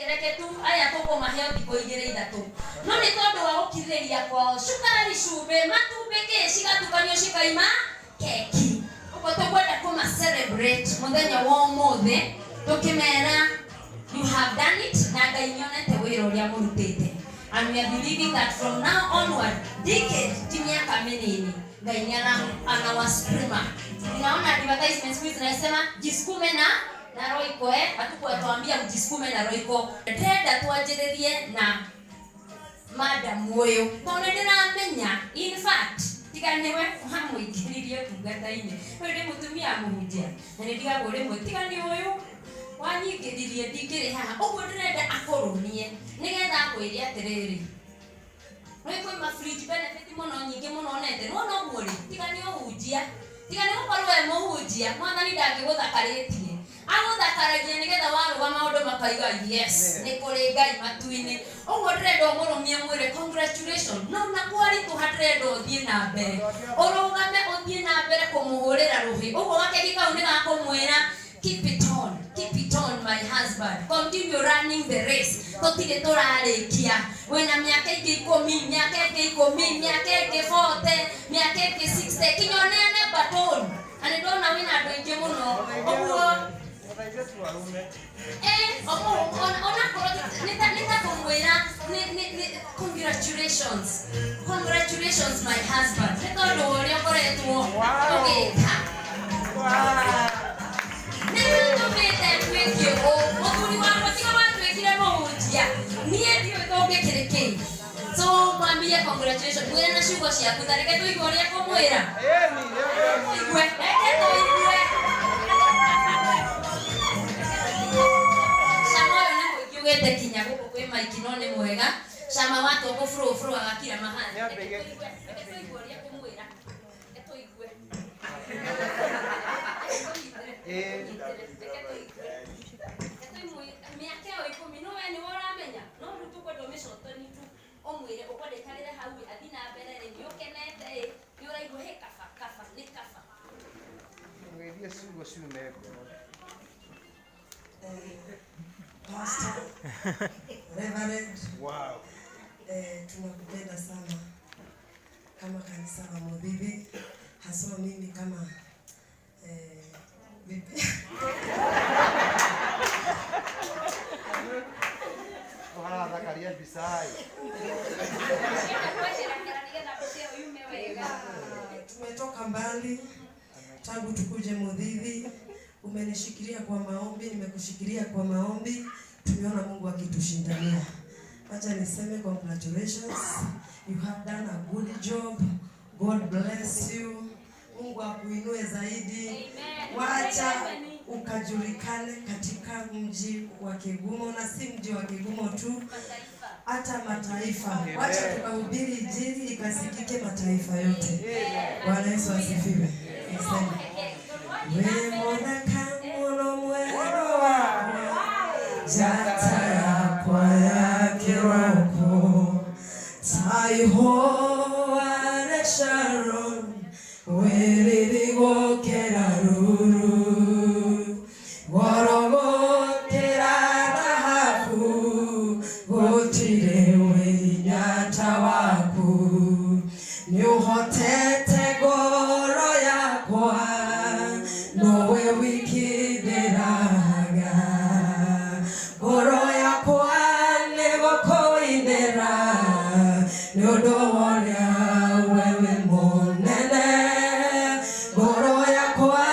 Reke tu aya tũkũmahe o thikũ igĩrĩ ithatũ. No nĩ tondũ wa gũkirĩrĩria kwao, cukari, cumbĩ, matumbĩ, kĩ, cigatukanio cikaima keki. Ũguo tũkwenda kũma celebrate mũthenya wa ũmũthĩ tũkĩmera you have done it na Ngai nĩonete wĩra ũrĩa mũrutĩte. And we are believing that from now onward, decade ti mĩaka mĩnini, Ngai nĩ anawasukuma. Ninaona advertisement siku hizi zinasema jisukume na na Royco eh, hatukuwatuambia mjisukume na Royco. Ndĩrenda twanjĩrĩrie na madam ũyũ tondũ nĩ ndĩramenya in fact tiga nĩwe wamũingĩririe ũtungata-inĩ ũyũ nĩ mũtumia mũhunjia na nĩ ndigagwo rĩmwe tiga nĩ ũyũ wanyingĩririe ndingĩrĩ haha ũguo ndĩrenda akũrũmie nĩgetha akwĩre atĩrĩrĩ Nĩ kwĩ ma fringe benefit mũno nyingĩ mũno onete. Nĩwona ũguo rĩ, tiga nĩ ũhunjia. Tiga nĩ gũkorwo we mũhunjia, Mwathani ndangĩgũthakarĩtie. Agũthakaragia nĩgetha warũga maũndũ makaiga yes, nĩ kũrĩ Ngai matu-inĩ. Ũguo ndĩrenda ũmũrũmie ũmwĩre congratulations. No na kwaritũha ndĩrenda ũthiĩ na mbere. Ũrũgame ũthiĩ na mbere kũmũhũrĩra rũhĩ. Ũguo gakeki kau nĩ gakũmwĩra Keep it on, keep it on my husband. Continue running the race. Tũtirĩ tũrarĩkia. Wĩna mĩaka ĩngĩ ikũmi, mĩaka ĩngĩ ikũmi, mĩaka ĩngĩ 40, mĩaka ĩngĩ 60, kinya ũneane baton. Na nĩ ndona wĩna andũ aingĩ mũno. Ũguo Eh, onakorwo nĩ ta kũmwĩra congratulations. Congratulations my husband. Nĩ tondũ wa ũrĩa ũkoretwo ũgĩka. Nĩ tũmĩte nduĩke ũũ. Mũthuri wakwa tiga watuĩkire mũhunjia. Niĩ ndiũĩ tũngĩkĩrĩ kĩ. So mwambie congratulations. Mwĩre na ciugo ciaku ta reke tũigue ũrĩa kũmwĩra. Tũigue. Reke tũigue. Cama ũyũ nĩ mũingĩ ũgĩte kinya gũkũ kwĩ maiki no nĩ mwega. Cama wa tombo flow flow agakira mahali. Reke tũigue. Reke tũigue ũrĩa kũmwĩra. Reke tũigue. Reke tũigue. Reke tũigue. Mĩaka ĩyo ikũmi no we nĩwe ũramenya. No rĩu tũkwenda ũmĩcotoni tu ũmwĩre ũkwenda aikarĩre hau ĩ athiĩ na mbere rĩ nĩ ũkenete ĩ nĩ ũraigua hĩ kaba kaba nĩ kaba. Mũgeithie ciugo ciume ngoro. Pastor, Reverend, Wow. Tunakupenda sana kama kanisa la Muthithi, haswa mimi kama bibi. Ũrathakaria mbica-ĩ. Ũngĩenda kweheranĩra nĩgetha mbica ĩyo yume wega. Tumetoka mbali tangu tukuje Muthithi. Umenishikilia kwa maombi, nimekushikilia kwa maombi. Tumeona Mungu akitushindania. Acha niseme congratulations. You have done a good job. God bless you. Mungu akuinue zaidi. Amen. Wacha ukajulikane katika mji wa Kigumo, na si mji wa Kigumo tu, Mataifa. hata mataifa. Wacha tukahubiri injili ikasikike mataifa yote. Bwana Yesu asifiwe. Asante. We mũthaka mũno mwendwa wakwa, njata yakwa ya kĩroko, ta ihũa rĩa Sharon, wĩ riri gũkĩra ruru, goro gũkĩra thahabu, gũtirĩ wĩ ta waku, nĩũhotete ngoro yakwa, nowe wiki ndĩraga, ngoro yakwa nĩgũkũinĩra, nĩ ũndũ wa ũrĩa we wĩ mũnene, ngoro yakwa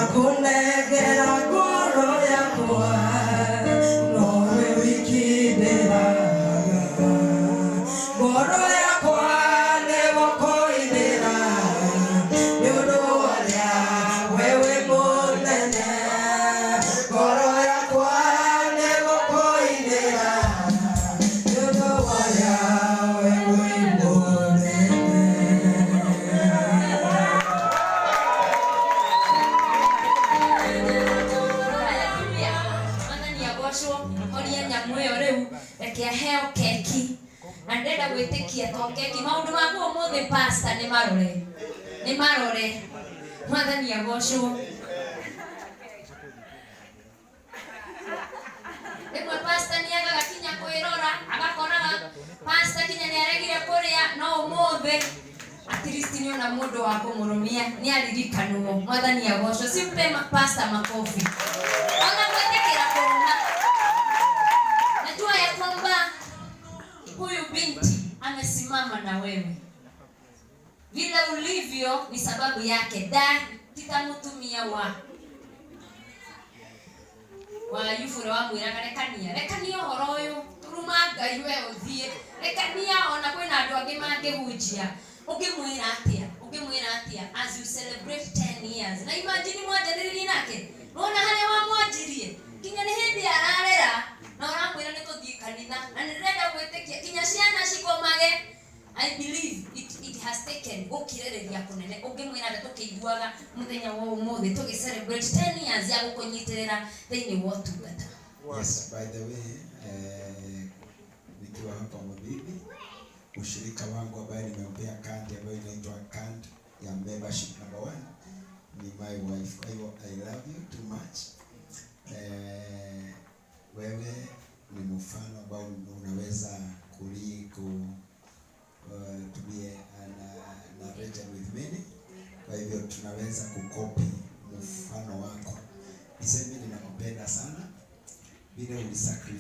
Ndakunengera ngoro yakwa nowe wiki ndĩraga ngoro yakwa nĩgũkũinĩra nĩ ũndũ ũrĩa we wĩ mũnene ngoro yakwa nĩgũkũinĩra nĩ ũndũ ũrĩa we wĩ mũnene. Haleluya. Mwathani agocwo horia nyamu ĩyo rĩu reke aheo keki na ndĩrenda gwĩtĩkia to keki maũndũ maku ũmũthĩ pastor nĩ marore nĩ marore. Mwathani agocwo. Rĩmwe pastor nĩ agaga kinya kwĩrora agakoraga pastor kinya nĩ aregire kũrĩa no ũmũthĩ at least nĩ ona mũndũ wa kũmũrũmia nĩ aririkanwo. Mwathani agocwo. Simpe pastor makofi. Ona gwĩtĩkĩra kũrũma. Najua ya kwamba huyu binti amesimama na wewe vile ulivyo ni sababu yake. Da titamutumia wa yufure wamwĩraga rekania rekania ũhoro ũyũ ruma Ngai we ũthiĩ rekania ona kwĩna andũ angĩ mangĩhunjia. Ũngĩmwĩra atĩa? Ũngĩmwĩra atĩa as you celebrate 10 years? Na imagine mwanjanĩrĩrie nake nona harĩa wamwanjirie kinya nĩ hĩndĩ ararera na ũramwĩra nĩ tũthiĩ kanitha na nĩ ndĩrenda gwĩtĩkia kinya ciana cikomage. I believe it has taken gũkirĩrĩria kũnene. Ũngĩmwĩra atĩa tũkĩiguaga mũthenya wa ũmũthĩ tũgĩ celebrate 10 years ya gũkũnyitĩrĩra thĩinĩ wa ũtungata? Yes, by the way, nikiwa hapa Muthithi, ushirika wangu ambaye nimempea kandi ambayo inaitwa kandi ya membership number 1 ni my wife. Kwa hivyo I love you too much. Wewe ni mfano ambao unaweza to be a narrator with many. Kwa hivyo tunaweza kukopi mfano wako. Niseme ninakupenda sana vile ulisacrifice